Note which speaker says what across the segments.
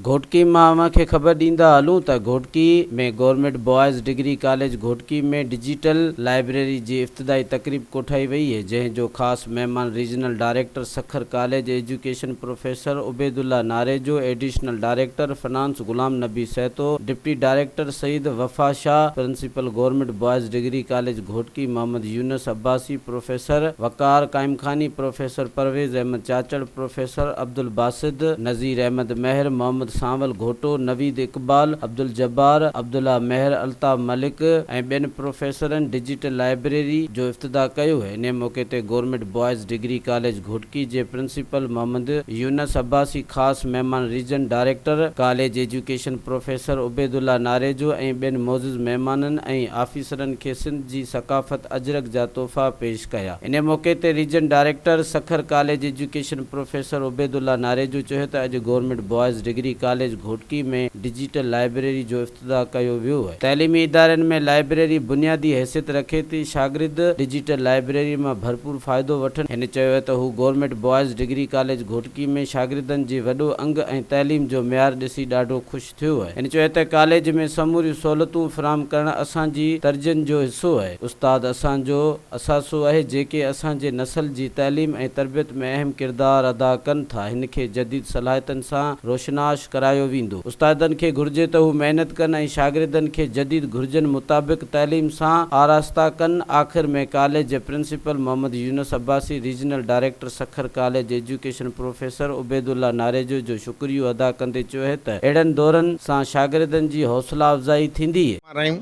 Speaker 1: گهوٽڪي مان اوهان کي خبر ڏيندا هلون ته Ghotki ۾ government boys degree college Ghotki ۾ digital library جي افتتاحي تقريب ڪوٺائي وئي جنهن جو خاص مهمان regional director Sukkur college education professor Ubaidullah Narejo, additional director finance Ghulam Nabi Sahito, deputy director Syed Wafa Shah, principal government boys degree college Ghotki Muhammad Younis Abbasi, professor Waqar Qaimkhani, professor Parvez Ahmed Chachar, professor Abdul Basit, Nazir Ahmed Mehar, Muhammad Sanwal Ghoto, Naveed Iqbal, Abdul Jabbar, Abdullah Mehar, Altaf Malik ۽ ٻين پروفيسرن digital library جو افتتاح ڪيو. انهي موقعي تي government boys degree college Ghotki جي principal Muhammad Younis Abbasi, خاص مهمان region director college education professor Ubaidullah Narejo ۽ ٻين معزز مهمانن ۽ آفيسرن کي سنڌ جي ثقافت اجرڪ جا تحفا پيش ڪيا. انهي موقعي تي region director Sukkur college education professor Ubaidullah Narejo چيو ته اڄ government boys degree college Ghotki ۾ digital library جو افتتاح ڪيو ويو آهي. تعليمي ادارن ۾ لائبريري بنيادي حيثيت رکي ٿي، شاگرد ڊجيٽل لائبريري مان ڀرپور فائدو وٺن. هن چيو ته هو government boys degree college Ghotki ۾ شاگردن جي وڏو انگ ۽ تعليم جو معيار ڏسي ڏاڍو خوش ٿيو آهي. هن چيو ته ڪاليج ۾ سموريون سهولتون فراهم ڪرڻ اسان جي ترجيحن جو حصو آهي، استاد اسان جو اثاثو آهي جيڪي اسان جي نسل جي تعليم ۽ تربيت ۾ اهم ڪردار ادا ڪن ٿا، هن کي جديد صلاحيتن سان روشناس ڪرايو ويندو، استادن کي گهرجي ته هو محنت ڪن ۽ شاگردن کي جديد گهرجن مطابق تعليم سان آراسته ڪن، آخر ۾ ڪاليج جي principal Muhammad Younis Abbasi, regional director Sukkur college education professor Ubaidullah Narejo جو شڪريو ادا ڪندي چيو ته اهڙن دورن سان شاگردن جي حوصلا افزائي ٿيندي.
Speaker 2: رحيم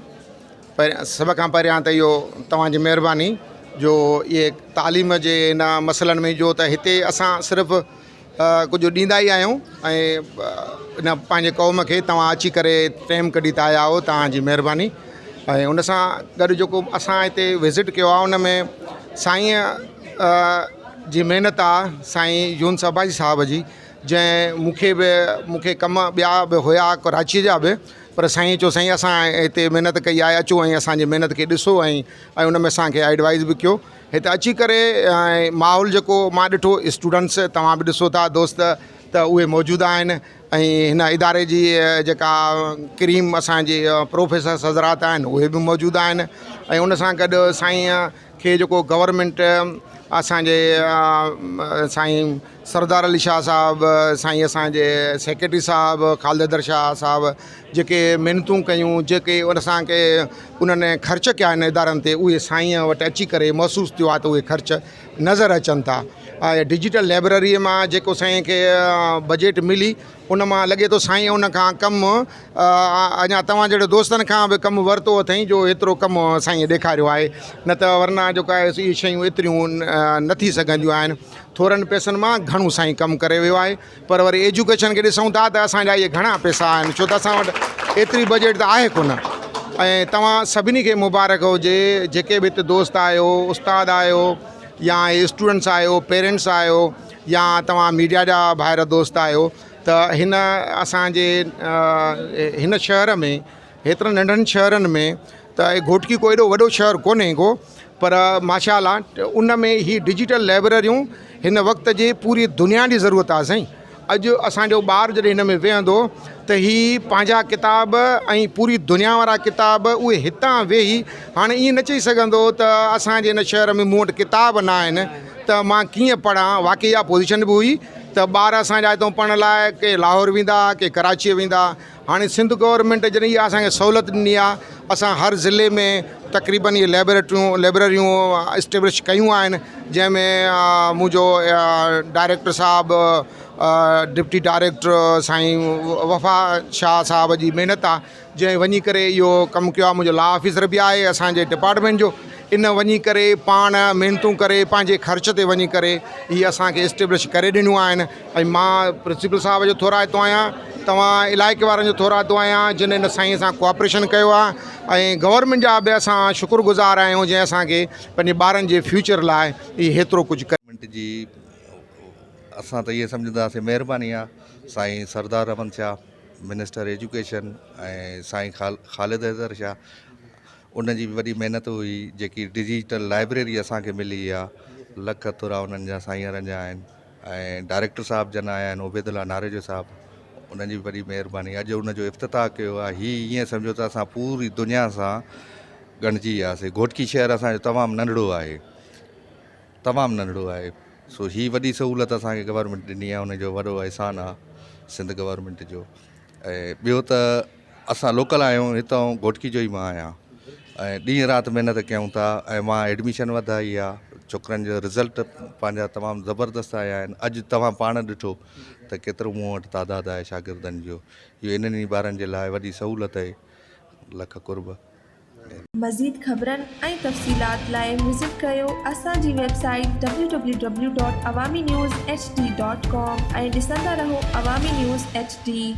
Speaker 2: سڀ کان پهريان ته اهو توهان جي مهرباني جو اهي تعليم جي ان مسئلن ۾ جو ته هتي اسان صرف ڪجهه ڏيندا ئي آهيون ۽ ان پنهنجي قوم کي توهان اچي ڪري ٽيم ڪڍي ٿا آيا آهيو توهان جي مهرباني ۽ ان سان گڏ جيڪو اسان هتي وزٽ ڪيو آهي ان ۾ سائين جي محنت آهي سائين يونس عباسي صاحب جي جنهن مون کي به مون کي ڪم ٻيا به هيا ڪراچيء جا به پر سائين چيو سائين اسان هتي محنت ڪئي آهي اچو ۽ اسانجي محنت کي ڏسو ۽ ۽ ان ۾ اسانکي ايڊوائز به ڪيو هتي اچي ڪري ۽ ماحول جيڪو مان ڏٺو اسٽوڊنٽس توهان به ڏسو ٿا دوست ته اهي موجود آهن ۽ هن اداري جي جيڪا ڪريم اسانجي پروفيسرس حضرات آهن اهي به موجود آهن ۽ ان سان گڏ سائين کي جيڪو گورنمينٽ اسان جي سائين سردار علي شاهه صاحب سائين اسان جي سيڪريٽري صاحب خالد حيدر شاهه صاحب جيڪي محنتون ڪيون جيڪي ان اسان کي انهن خرچ ڪيا آهن ادارن تي اهي سائين وٽ اچي ڪري محسوس ٿيو آهي ته اهي خرچ نظر اچن ٿا ۽ ڊجيٽل لائبريري مان جيڪو سائين کي بجيٽ ملي ان مان لڳي ٿو سائين ان کان ڪم اڃا توهان جهڙي دوستن کان به ڪم ورتو اٿئين جو ايترو ڪم سائين ڏيکاريو آهي نه ته ورنه جيڪو آهي اهي شيون ايتريون نه ٿي سگهنديون آهن ٿورن پئسن مان گهڻو سائين ڪم ڪري ويو آهي پر وري ايجوڪيشن کي ڏسون ٿا ته اسان جا اهي گهڻا پئسا آهن ڇو ته اسان وٽ ايتري بجيٽ ته آهي ڪونه ۽ توهان سڀني کي مبارڪ هجي جيڪي به هتي دوست آهيو استاد آهيو يا اسٽوڊنٽس آهيو پيرنٽس آهيو يا توهان ميڊيا جا ڀائر دوست آهيو ته هن اسان جي هن شهر ۾ هيترن ننڍن شهرن ۾ ته گهوٽڪي ڪو ايڏو وڏو شهر ڪونهي ڪو پر ماشاء الله ان ۾ هي ڊجيٽل لائبريريون هن وقت جي پوري دنيا جي ضرورت آهي سائين اڄ اسانجو ٻار جڏهن هن ۾ ويهندو ته هي پنهنجا ڪتاب ۽ پوري دنيا وارا ڪتاب اهي هتان ويهي هاڻي ائين نه چئي سگهندو ته اسانجي هن شهر ۾ مون وٽ ڪتاب نه آهن ته مان ڪيئن پڙهان واقعي اها پوزيشن به هئي ته ٻار اسان جا هتان پڙهڻ لاء ڪي لاهور ويندا ڪي ڪراچيء ويندا هاڻي سنڌ گورنمينٽ جڏهن اها اسان کي سهولت ڏني آهي اسان هر ضلعي ۾ تقريبن اهي لائبريٽريون لائبريريون اسٽيبلش ڪيون آهن جنهن ۾ منهنجو ڊائريڪٽر صاحب ڊپٽي ڊائريڪٽر سائين وفا شاهه صاحب جي محنت آهي جنهن وڃي ڪري اهو ڪم ڪيو آهي منهنجو لا آفيسر به آهي اسان جي ڊپارٽمينٽ جو ان وڃي ڪري پاڻ محنتون ڪري پنهنجي خرچ تي وڃي ڪري اهي اسان کي اسٽيبلش ڪري ڏنيون آهن ۽ مان پرنسپل صاحب جو ٿورائتو آهيان توهان علائقي وارن جو ٿورائتو آهيان جن ان سائين سان ڪوآپريشن ڪيو آهي ۽ گورنمينٽ جا به اسان شڪر گذار آهيون جنهن اسان کي پنهنجي ٻارن جي فيوچر لاء اهي هيترو ڪجهه ڪري
Speaker 3: گورنمينٽ جي اسان ته اهي سمجهنداسين مهرباني آهي سائين سردار احمد شاهه منسٽر ايجوڪيشن ۽ سائين خالد حيدر شاهه ان جي به وڏي محنت هئي جيڪي ڊجيٽل لائبريري اسان کي ملي آ لک ٿورا انهن جا سائين وارن جا آهن ۽ ڊائريڪٽر صاحب جن آيا آهن عبيد الله ناريجو صاحب انهن جي به وڏي مهرباني اڄ ان جو افتتاح ڪيو آهي هي ائين سمجهو ته اسان پوري دنيا سان ڳڻجي وياسي گهوٽڪي شهر اسان جو تمام ننڍڙو آهي تمام ننڍڙو آهي سو هي وڏي سهولت اسان کي گورنمينٽ ڏني آهي ان جو وڏو احسان آهي سنڌ گورنمينٽ جو ۽ ٻيو ته اسان لوڪل آهيون هتان گهوٽڪي جو ئي مان آهيان ۽ ڏينهن رات محنت ڪيون ٿا ۽ مان ايڊميشن وڌائي آهي ڇوڪرن جو رزلٽ پنهنجا تمام زبردست آيا آهن اڄ توهان پاڻ ڏٺو ته ڪيترو مون وٽ تعداد آهي شاگردن جو اهو انهن ئي ٻارن جي لاء وڏي سهولت آهي لک قرب.
Speaker 4: مزيد خبرن ۽ تفصيلات لاء وزٽ ڪريو اسان جي website W W W dot Awami news H D dot com ۽ ڏسندا رهو عوامي نيوز ايڇ ڊي.